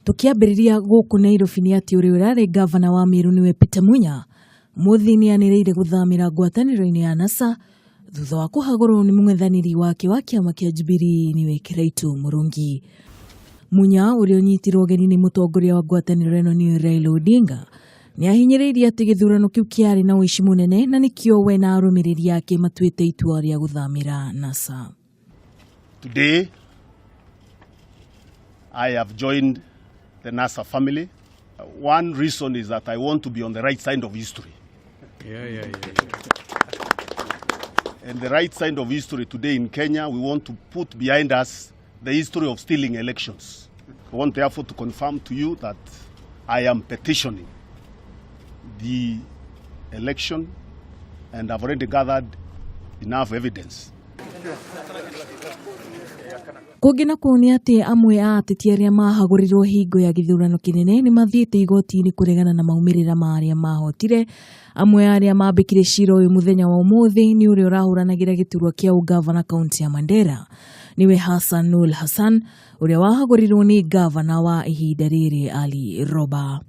Tũkĩambĩrĩria gũkũ Nairobi nĩ atĩ ũrĩa ũrarĩ ngavana wa Meru nĩwe Peter Munya mũthĩ nĩ anĩrĩire gũthamĩra ngwatanĩro-inĩ ya NASA thutha wa kũhagũrwo nĩ mũng'ethanĩri wake wa kĩama kĩa Jubilee nĩwe Kiraitu Murungi. Munya ũrĩa ũnyitirwo ũgeni nĩ mũtongoria wa ngwatanĩro ĩno nĩwe Raila Odinga nĩ ahinyĩrĩirie atĩ gĩthurano kĩu kĩarĩ na ũici mũnene na nĩkĩo we na arũmĩrĩri ake matuĩte itua rĩa gũthamĩra NASA. Today, I have joined the NASA family. One reason is that I want to be on the right side of history. And the right side of history today in Kenya, we want to put behind us the history of stealing elections. I want therefore to confirm to you that I am petitioning the election and I've already gathered enough evidence. Kũngĩ nakuo nĩ atĩ amwe a ateti arĩa mahagũrirwo hingo ya gĩthurano kĩnene nĩ mathiĩte igoti-inĩ kũregana na maumĩrĩra ma arĩa mahotire. Amwe a arĩa mambĩkire cira ũyũ mũthenya wa ũmũthĩ nĩ ũrĩa ũrahũranagĩra gĩturwa kĩa ũgavana kaunti ya Mandera nĩwe Hassan Nur Hassan ũrĩa wahagũrirwo nĩ gavana wa ihinda rĩrĩ Ali Roba.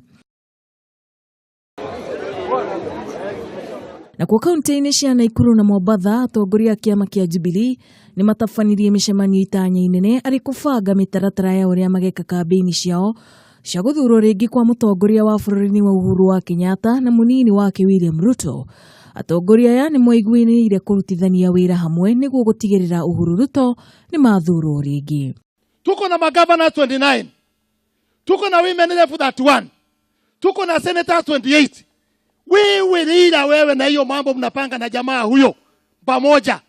Nakuo kaunti-inĩ cia Naikuru na Mombatha atongoria a kĩama kĩa Jubilee nĩ matabanirie mĩcemanio itanya inene arĩ kũbanga mĩtaratara ya ũrĩa mageka kambĩini ciao cia gũthurwo rĩngĩ kwa mũtongoria wa bũrũri nĩwe Uhuru wa Kenyatta na mũnini wake William Ruto. Atongoria aya nĩ moiguanĩire kũrutithania wĩra hamwe nĩguo gũtigĩrĩra Uhuru Ruto nĩ mathurwo rĩngĩ. Tuko na magavana 29, tuko na women rep 31, tuko na senators 28. Wewe Raila, wewe na hiyo mambo mnapanga na jamaa huyo pamoja,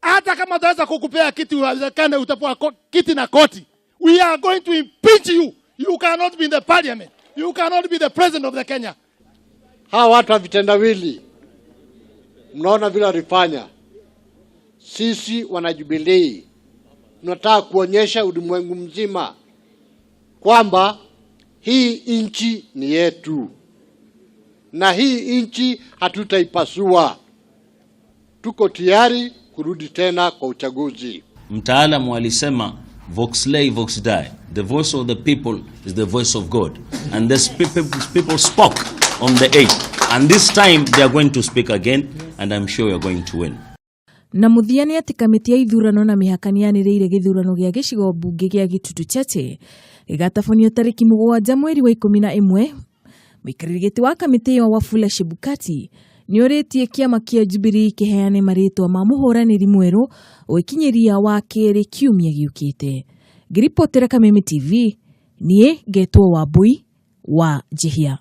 hata kama utaweza kukupea kiti, uwezekane utapewa kiti na koti. We are going to impeach you. You cannot be in the parliament. You cannot be the president of the Kenya. Hawa watu wa vitendawili, mnaona vile walifanya. Sisi wanajubilii tunataka kuonyesha ulimwengu mzima kwamba hii nchi ni yetu na hii nchi hatutaipasua. Tuko tayari kurudi tena kwa uchaguzi. Mtaalamu alisema vox lei vox dei, the voice of the people is the voice of God, and this people spoke on the 8th, and this time they are going to speak again, and I'm sure we are going to win. Na mũthia nĩ atĩ kamĩtĩ ya ithurano na mĩhaka nĩ yanĩrĩire gĩthurano gĩa gĩcigo mbunge gĩa Gitutu Chache gĩgatabanio tarĩki 7 mweri wa 11. Mũikarĩri gĩtĩ wa kamĩtĩ ĩyo Wafula Chebukati nĩ orĩtie kĩama kĩa Jubilee kĩheane marĩtwa ma mũhũranĩri mwerũ ũgĩkinyĩria wa kerĩ kiumia gĩũkĩte. Ngĩribotera Kameme TV, niĩ ngetwo Wambui wa Njihia.